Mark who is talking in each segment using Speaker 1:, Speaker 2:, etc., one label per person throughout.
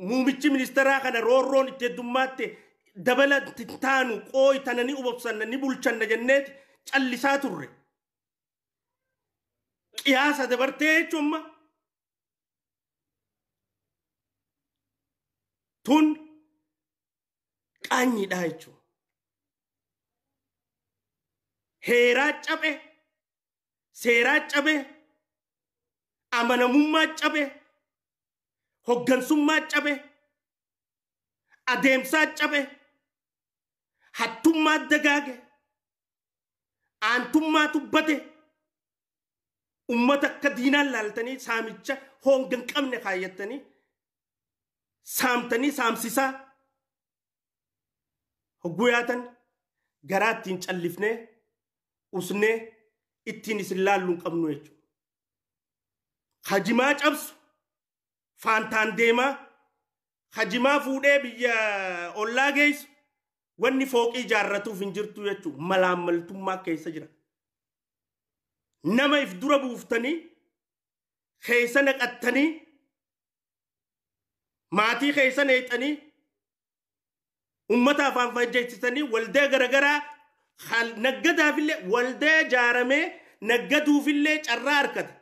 Speaker 1: Muumichi ministeeraa kana roorroon itti heddummaatti dabala taanu qooyi tana ni ubobsanna ni bulchanna jenneeti callisaa turre. Qiyaasa dabartee jechuun tun qaanyiidha jechuudha. Heeraa cabe, seeraa cabe, amanamummaa cabe, hoggansummaa cabe, adeemsaa cabe, hattummaa dagaage, aantummaa tubbate, ummata akka diinaan laaltanii saamicha honga hin qabne kaayyattanii saamtanii saamsisaa hogguu yaatan garaa ittiin callifnee usnee ittiin isin laalluu hin qabnu jechuudha. Hajimaa cabsu faantaan deemaa hajimaa fuudhee biyya ollaa geessu wanni fooqii ijaarratuuf hin jirtu jechuudha. Malaammaltummaa keessa jira. Nama if dura buuftanii keessa naqattanii maatii keessa neexanii ummata afaan fajjeessisanii waldaa garagaraa naggadaafillee waldaa ijaaramee naggaduufillee carraa harkate.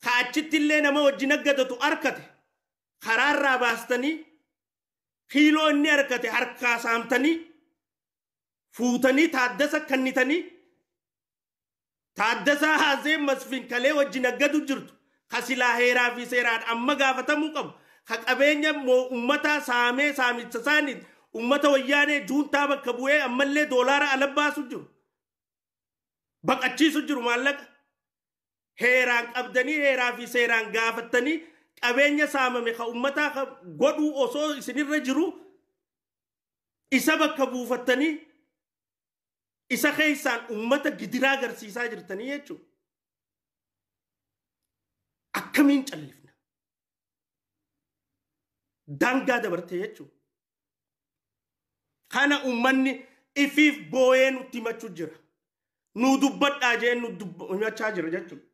Speaker 1: Ka achittillee nama wajji naggadatu harkate. Karaarraa baastanii kiiloo inni harkate harkaa saamtanii fuutanii taaddasa kennitanii taaddasa haasee masfin kalee wajji naggadu jirtu. Ka silaa heeraa fi seeraan amma gaafatamuu qabu. Ka qabeenya uummataa saamee saamicha isaanii uummata wayyaanee juuntaa bakka bu'ee ammallee doolaara ala baasu jiru. Baqachiisu jiru maallaqa. Heeraan qabdanii heeraa fi seeraan gaafattanii qabeenya saamame ka uummataa godhuu osoo isinirra jiru isa bakka buufattanii isa keessaan uummata gidiraa agarsiisaa jirtanii jechuudha. Akkamiin callifna? Daangaa dabartee jechuudha. Kana uummanni ifiif boo'ee nutti himachuu jira. Nu dubbadhaa jee nu himachaa jira jechuudha.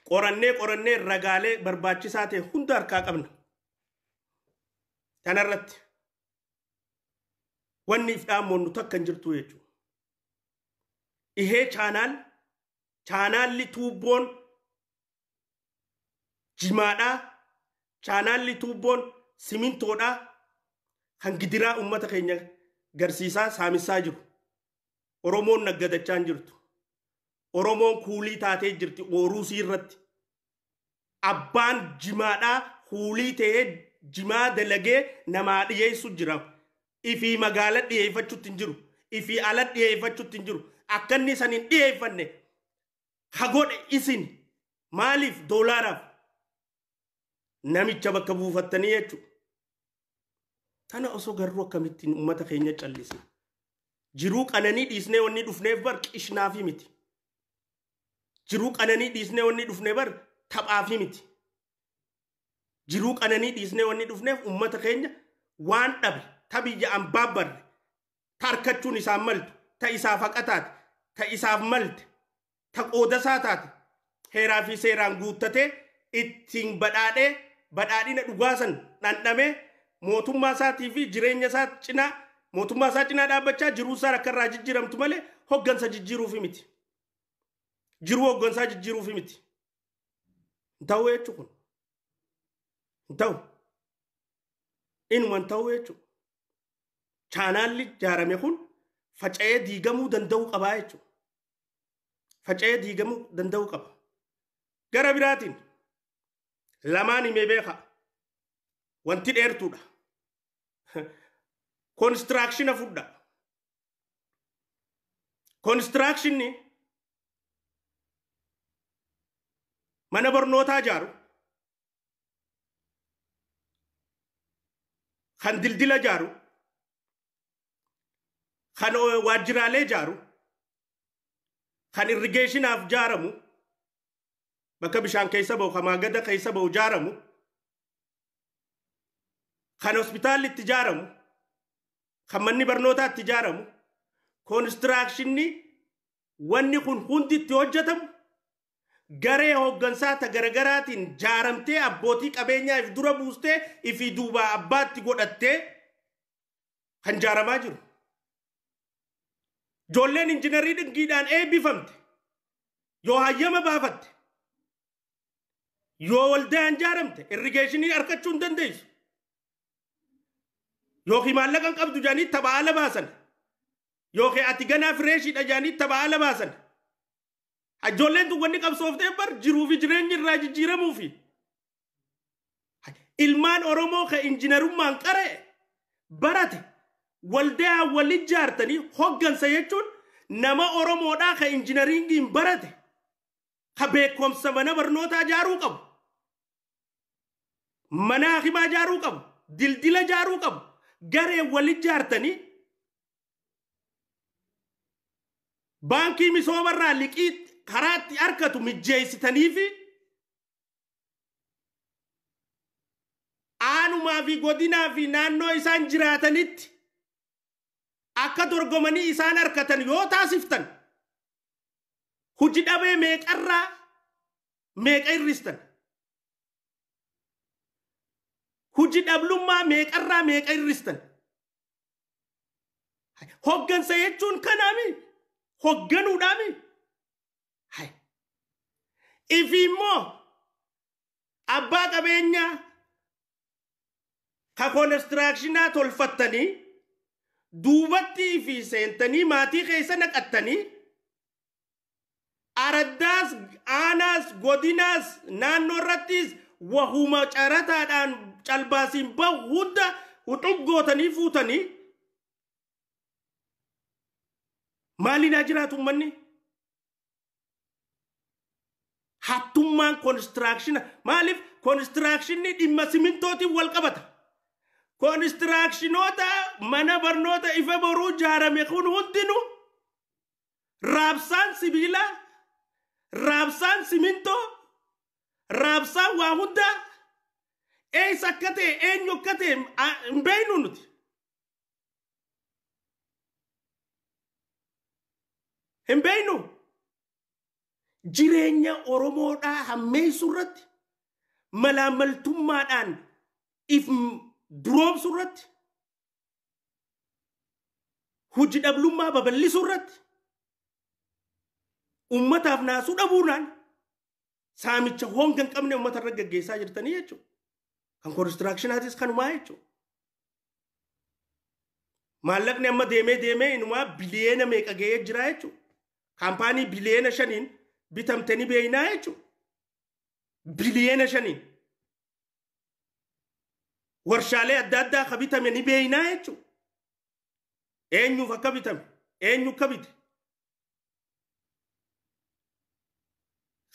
Speaker 1: Qorannee qorannee ragaalee barbaachisaa ta'e hunda harkaa qabna. Kanarratti wanni if dhaammoonnu takka hin jirtu jechuudha. Ihee chaanaalli tuubboon jimaadhaa, chaanaalli tuubboon simintoodhaa kan gidiraa uummata keenya garsiisaa saamisaa jiru. Oromoon naggadachaa hin jirtu. Oromoon kuulii taatee jirti ooruusii irratti. Abbaan jimaadhaa kuulii ta'ee jimaa dalagee namaa dhiyeessu jira. Ifii magaala dhiyeeffachuutti hin jiru. Ifii ala dhiyeeffachuutti hin jiru. Akka inni san hin dhiyeeffanne ha godhe isin maaliif doolaaraaf namicha bakka buufattanii jechuudha. Kana osoo garuu akkamittiin uummata keenya callisne. Jiruu qananii dhiisnee wanni dhufneef bar qishnaafi miti. Jiruu qananii dhiisnee wanni dhufnee bar taphaafi miti. Jiruu qananii dhiisnee wanni dhufneef uummata keenya waan dhabe ta biyya ambaa barre ta harkachuun isaan maltu ta isaaf haqa taate ta isaaf malte ta qoodasaa taate heeraa fi seeraan guuttatee ittiin badhaadhee badhaadhina dhugaasan dhandhamee mootummaa isaatii fi jireenya isaa cinaa mootummaa isaa cinaa dhaabbachaa jiruu isaa akka irraa jijjiiramtu malee hoggansa jijjiiruufi miti. Jiruu hoggansaa jijjiiruufi miti. Hin ta'u jechuun kun. Hin ta'u. Inuma hin ta'u jechuudha. Chaanaalli ijaarame kun faca'ee diigamuu danda'uu qabaa jechuudha. Faca'ee diigamuu danda'uu qaba. Gara biraatiin lamaan himee beeka. Wanti dheertuudha. Konistiraakshina fudha. Konistiraakshinni mana barnootaa ijaaru, kan dildila ijaaru, kan waajjiraalee ijaaru, kan irrigeeshinaaf ijaaramu, bakka bishaan keessa ba'u, kan maagada keessa ba'u ijaaramu, kan hospitaalli itti ijaaramu, kan manni barnootaa itti ijaaramu, konistiraakshinni wanni kun hundi itti hojjetamu Garee hooggansaa ta garagaraatiin jaaramtee abbootii qabeenyaa if dura buustee ifii duubaa abbaatti godhattee kan jaaramaa jiru. Ijoolleen injiinarii dingiidhaan eebbifamte yoo hayyama baafatte yoo waldaan jaaramte irrigeeshinii argachuu hin dandeessu. Yookiin maallaqa hin qabdu jedhanii tapha ala baasan. Yookiin ati ganaa fireeshiidha jedhanii tapha ala baasan. Ijoolleen tun wanni qabsooftee bar jiruu fi jireenyi irraa jijjiiramuufi. Ilmaan Oromoo kan injiinarummaan qara'e barate waldaa wal ijaartanii hoggansa jechuun nama Oromoodhaa kan injiinaringiin barate ka beekumsa mana barnootaa ijaaruu qabu. Mana hakimaa ijaaruu qabu. Dildila ijaaruu qabu. Garee wal ijaartanii baankii misoomarraa liqii karaatti harkatu mijjeessitanii fi aanumaa fi godinaa fi naannoo isaan jiraatanitti akka dorgomanii isaan harkatan yoo taasiftan hojii dhabee meeqarraa meeqa hir'istan. Hojii dhablummaa meeqarraa meeqa hir'istan. Hoggansa jechuun kanaami. Hogganuudhaami. Ifi immoo abbaa qabeenyaa ka koonistirakshinaa tolfattanii duubatti fi seentanii maatii keessa naqattanii araddaas aanaas godinaas naannoo irrattis wahuma carataadhaan calbaasiin bahu hunda huxub gootanii fuutanii maaliin haa jiraatu uummanni? Hattummaan koonistiraakshina maaliif koonistiraakshinni dhimma simintootiin wal qabata. Koonistiraakshinoota mana barnoota ifa boruu ijaarame kun hundinuu raabsaan sibiilaa, raabsaan simintoo, raabsaan waa hundaa eessa akka ta'e eenyu akka ta'e hin beeknu nuti. Hin beeknu. Jireenya Oromoodhaa hammeessuu irratti malaamaltummaadhaan if duroomsuu irratti hojii dhablummaa babal'isuu irratti uummataaf naasuu dhabuudhaan saamicha honga hin qabne uummata irra gaggeessaa jirtanii jechuudha. Kan koonistiraakshinaatiis kanumaa jechuudha. Maallaqni amma deemee deemee inumaa biliyeena meeqa ga'ee jira jechuudha. Kaampaanii biliyeena 5 bitamtanii beeynaa jechuudha. Biliyeena 5 warshaalee adda addaa ka bitame ni beeynaa jechuudha. Eenyuuf akka bitame? Eenyu akka bite?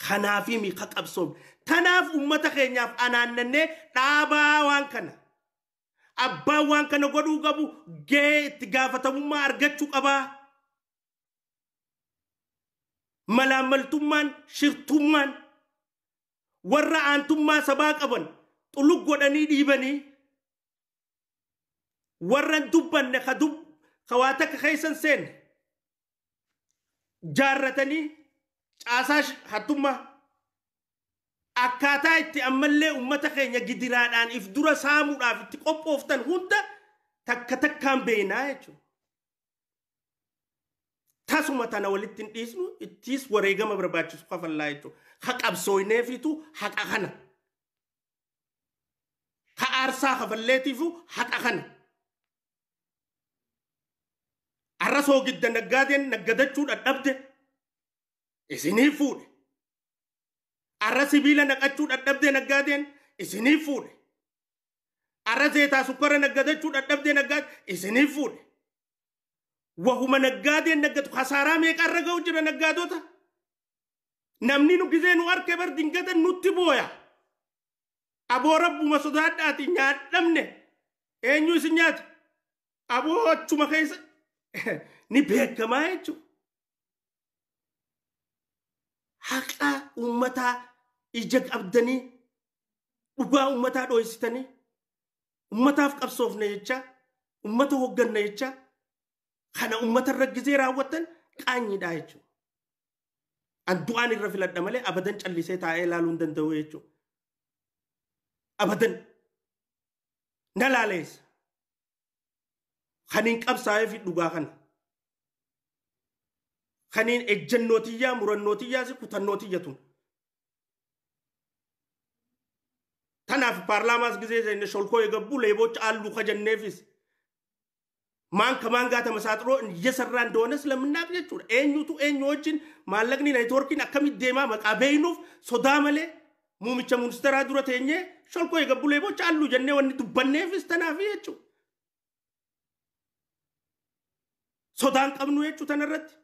Speaker 1: Kanaafi mi ka qabsoomne. Tanaaf uummata keenyaaf anaannannee dhaabaa waan kana. Abbaan waan kana godhuu qabu gahee itti gaafatamummaa argachuu qabaa. Malaamaltummaan, shirtummaan warra aantummaa sabaa qaban xulug godhanii dhiibanii warra dubbanne ka waa takka keessan seenne jaarratanii caasaa hattummaa akkaataa itti ammallee uummata keenya gidiraadhaan if dura saamuudhaaf itti qophooftan hunda takka takkaan beeynaa jechuudha. Tasuma tana walitti hin dhiisnu ittis wareegama barbaachisu kafallaa jechuudha. Ha qabsooyneefitu haqa kana. Ha aarsaa kafalleetiifu haqa kana. Arra soogidda naggaadeen naggadachuu dadhabde isinii fuudhe. Arra sibiila naqachuu dadhabde naggaadeen isinii fuudhe. Arra zeetaa sukkara naggadachuu dadhabde naggaadeen isinii fuudhe. Wahuma naggaadeen naggatu kasaaraa meeqa irra ga'u jira naggaadota. Namni nu gizee nu arke bar dingata nutti booya. Aboo rabbuma sodaadhaati nyaadhamne eenyu isin nyaata? Aboo achuma keessa ni beekamaa jechuudha. Haqa uummataa ija qabdanii dhugaa uummataa dho'isitanii uummataaf qabsoofne jecha uummata hoogganna jecha kana uummata irra gizee raawwattan qaanyiidha jechuudha. An du'aan irra filadha malee abadan callisee taa'ee ilaaluu hin danda'u jechuudha. Abadan. Na laaleessa. Kaniin qabsaa'ee fi dhugaa kana. Kaniin ejjennootiyyaa murannootiyyaa si kutannootiyya tun. Tanaaf paarlaamaas gisee seenne ሾልኮ የገቡ ሌቦች አሉ ከጀኔፊስ ማን ከማን ጋር ተመሳጥሮ እየሰራ እንደሆነ ስለምናቅ jechuudha. Eenyutu eenyu wajjin maallaqni neetwoorkiin akkamitti deemaa maqaa beeynuuf sodaa malee muumicha ministeeraa dura teenyee ሾልኮ የገቡ ሌቦች አሉ jennee wanni dubbanneefis tanaaf jechuudha. Sodaan qabnu jechuu tanarratti.